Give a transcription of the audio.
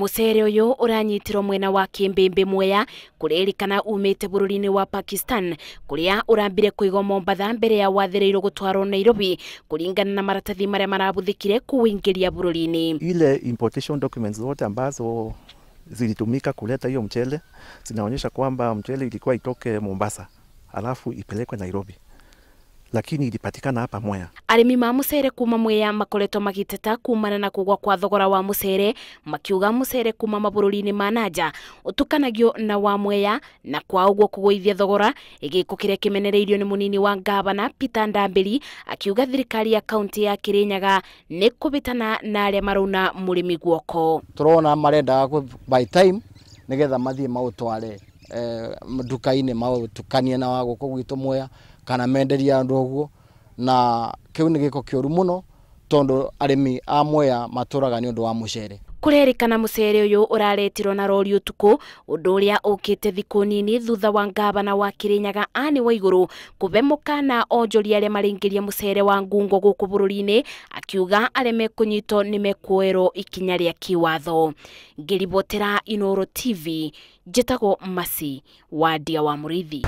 Mucere uyu uranyitirwo mwena wa Kimbimbi Mwea kuririkana umite bururi-ini wa Pakistan kuria urambire kuigwo Mombatha mbere ya wathirirwo gutwarwo Nairobi kuringana na maratathi maria marabuthikire kuingiria bururi-ini. Ile importation documents zote ambazo zilitumika kuleta hiyo mchele zinaonyesha kwamba mchele ilikuwa itoke Mombasa alafu ipelekwe Nairobi, lakini ilipatikana hapa Mwea. Arimi ma mucere kuma Mwea makoretwo magiteta kumana na kugwa kwa thogora wa mucere, makiuga mucere kuma mabũrũri-inĩ ma nanja utukanagio na wa Mwea na kwa uguo kugũithia thogora. Gĩko kĩrĩa kĩmenereirio nĩ mũnini wa ngavana Peter Ndambiri akiuga thirikari ya kaunti ya Kirinyaga nĩ kũbĩtana na arĩa marauna mũrĩmi guoko. Turona marenda by time nigetha mathiĩ maũtware nduka-inĩ maũtukanie na wa gũkũ gwitũ Mwea kana menderia andu uguo, na kiu ni giko kiuru muno tondu arimi a Mwea maturaga ni undu wa mucere. Kurerikana mucere uyu uraretirwo na rori utuku, undu uria ukite thiku nini thutha wa ngavana wa Kirinyaga Anne Waiguru kube mukana onjoria aria maringiria mucere wa ngungo guku bururi-ini, akiuga aria mekunyitwo ni mekuoerwo ikinya ria kiwatho. Ngiribotera Inooro TV, njitagwo Masi wa Ndia wa Murithi.